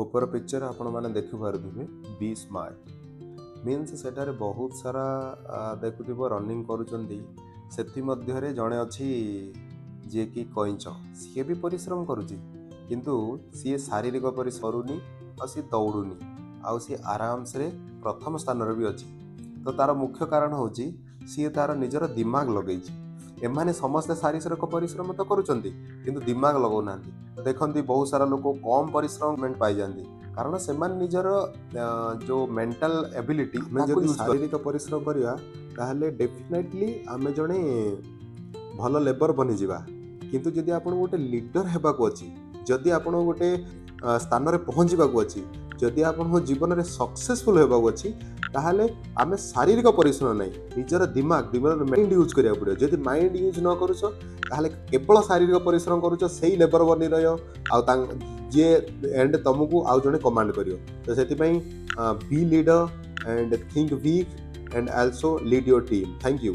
ଉପର ପିକ୍ଚର ଆପଣମାନେ ଦେଖିପାରୁଥିବେ, ବି ସ୍ମାର୍ଟ ମିନ୍ସ ସେଠାରେ ବହୁତ ସାରା ଦେଖୁଥିବ ରନିଂ କରୁଛନ୍ତି। ସେଥିମଧ୍ୟରେ ଜଣେ ଅଛି ଯିଏକି କଇଁଚ। ସିଏ ବି ପରିଶ୍ରମ କରୁଛି, କିନ୍ତୁ ସିଏ ଶାରୀରିକ ପରିଶ୍ରମ କରୁନି ଆଉ ସିଏ ଦୌଡ଼ୁନି ଆଉ ସିଏ ଆରାମସରେ ପ୍ରଥମ ସ୍ଥାନରେ ବି ଅଛି। ତ ତାର ମୁଖ୍ୟ କାରଣ ହେଉଛି ସିଏ ତାର ନିଜର ଦିମାଗ ଲଗେଇଛି। ଏମାନେ ସମସ୍ତେ ଶାରୀରିକ ପରିଶ୍ରମ ତ କରୁଛନ୍ତି, କିନ୍ତୁ ଦିମାଗ ଲଗାଉନାହାନ୍ତି। ଦେଖନ୍ତି, ବହୁତ ସାରା ଲୋକ କମ୍ ପରିଶ୍ରମ ପାଇଯାନ୍ତି, କାରଣ ସେମାନେ ନିଜର ଯୋଉ ମେଣ୍ଟାଲ ଏବିଲିଟି। ଆମେ ଯଦି ଶାରୀରିକ ପରିଶ୍ରମ କରିବା, ତାହେଲେ ଡେଫିନେଟଲି ଆମେ ଜଣେ ଭଲ ଲେବର ବନିଯିବା। କିନ୍ତୁ ଯଦି ଆପଣଙ୍କୁ ଗୋଟେ ଲିଡର ହେବାକୁ ଅଛି, ଯଦି ଆପଣଙ୍କୁ ଗୋଟେ ସ୍ଥାନରେ ପହଞ୍ଚିବାକୁ ଅଛି, ଯଦି ଆପଣଙ୍କ ଜୀବନରେ ସକ୍ସେସଫୁଲ ହେବାକୁ ଅଛି, ତାହେଲେ ଆମେ ଶାରୀରିକ ପରିଶ୍ରମ ନାହିଁ, ନିଜର ଦିମାଗ, ମାଇଣ୍ଡ ୟୁଜ୍ କରିବାକୁ ପଡ଼ିବ। ଯଦି ମାଇଣ୍ଡ ୟୁଜ୍ ନ କରୁଛ, ତାହେଲେ କେବଳ ଶାରୀରିକ ପରିଶ୍ରମ କରୁଛ, ସେଇ ଲେବର ବନି ରହିବ ଆଉ ତାଙ୍କ ଯିଏ ଏଣ୍ଡ ତମକୁ ଆଉ ଜଣେ କମାଣ୍ଡ କରିବ। ତ ସେଥିପାଇଁ be leader and think big and also lead your team. Thank you.